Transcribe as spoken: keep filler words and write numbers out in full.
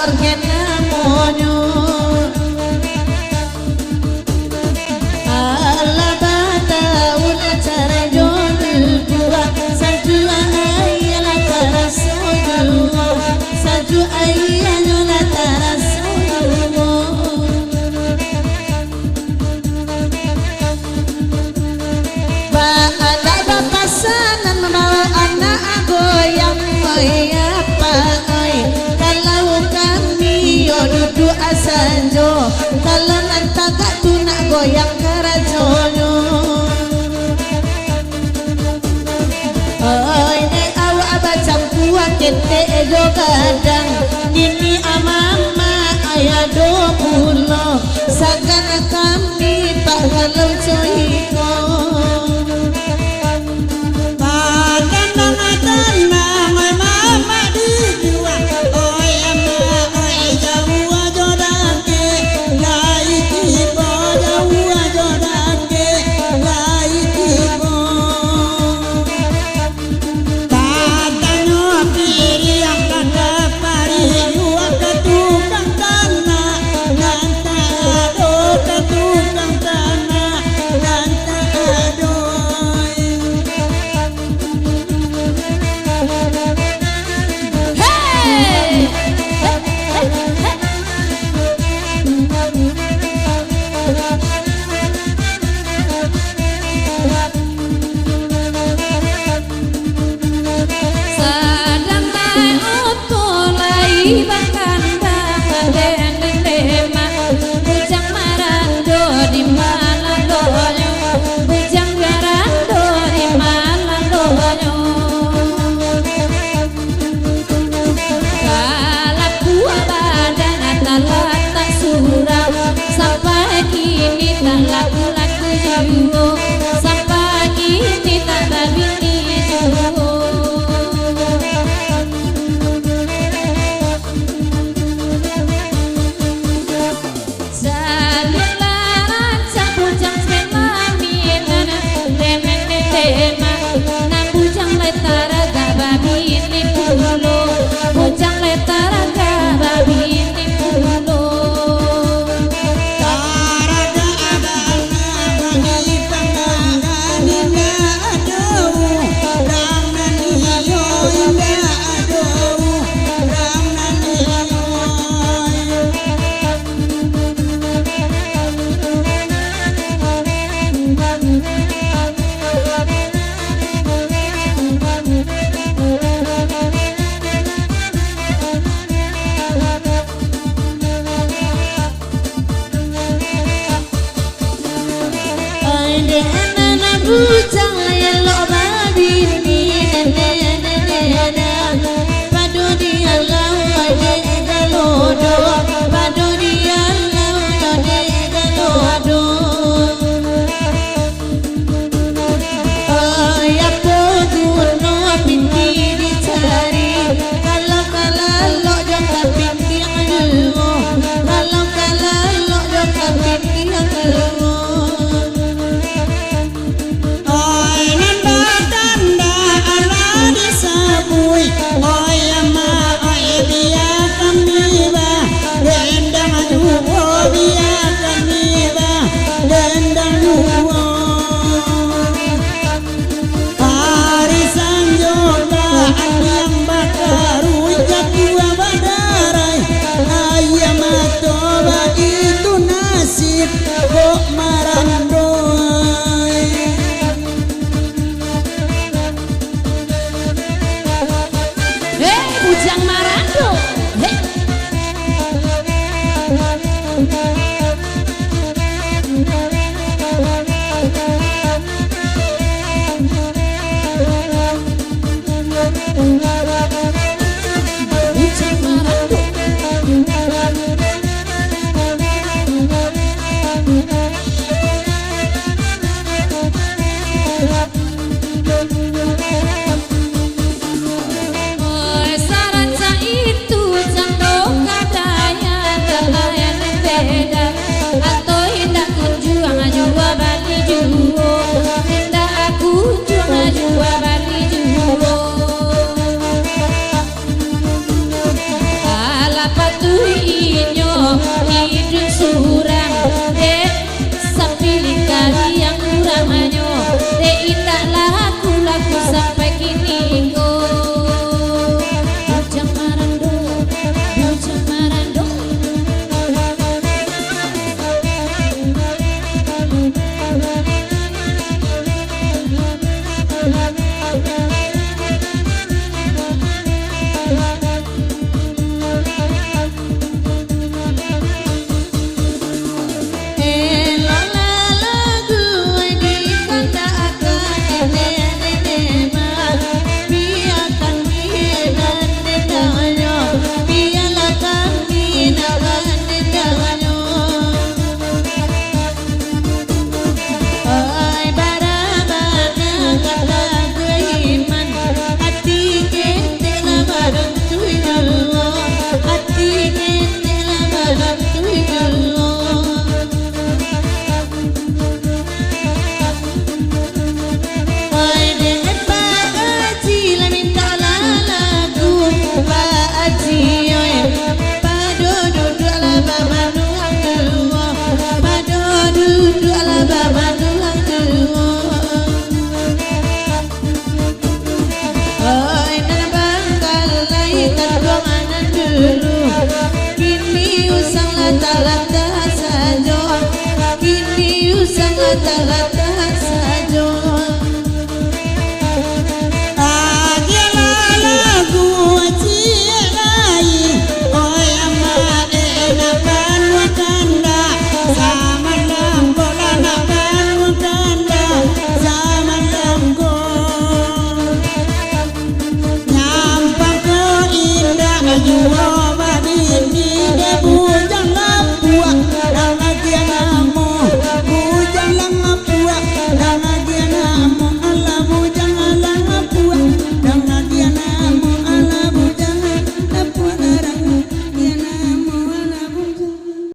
Kena monyo. Alah batau lah carajo duduak, sajuak aia lah taraso juo, sajuak aia nyo lah taraso juo. Ba adat bapasanan, mambaok anak goyang, oi apak oi. Kalau kami yo duduak sajo, kalau nan tagak tu nak goyang karajonyo. Oi, dek awak bacampua ketek jo gadang, niniak mamak ai ado pulo, sagan kami pak kalau co iko. Batanang-tanang, oi mamak dijuo, oi amak, oi jauah jo dakek, lai tibo jauah jo dakek, lai tibo. Tatanyo piriang ka kapari, juo ka tukang tanak, nan tak ado ka tukang tanak, nan tak ado. Hei! Sadang naik oto lai bakandang, dendeng demak, bujang marando di malandonyo, bujang marando di malandonyo. Kalapua badan talatak surang, sampai kini tak laku-laku juo, sampai kini tak babini juo. Salulah rancak bujang salaminan, demen demak, nan bujang lai taragak babini pulo, bujang lai taragak babini pulo. Taragak abang, abang di panggangan indak ado, urang nan iyo indak ado, urang nan iyo. Ai, dek anak-anak bujang.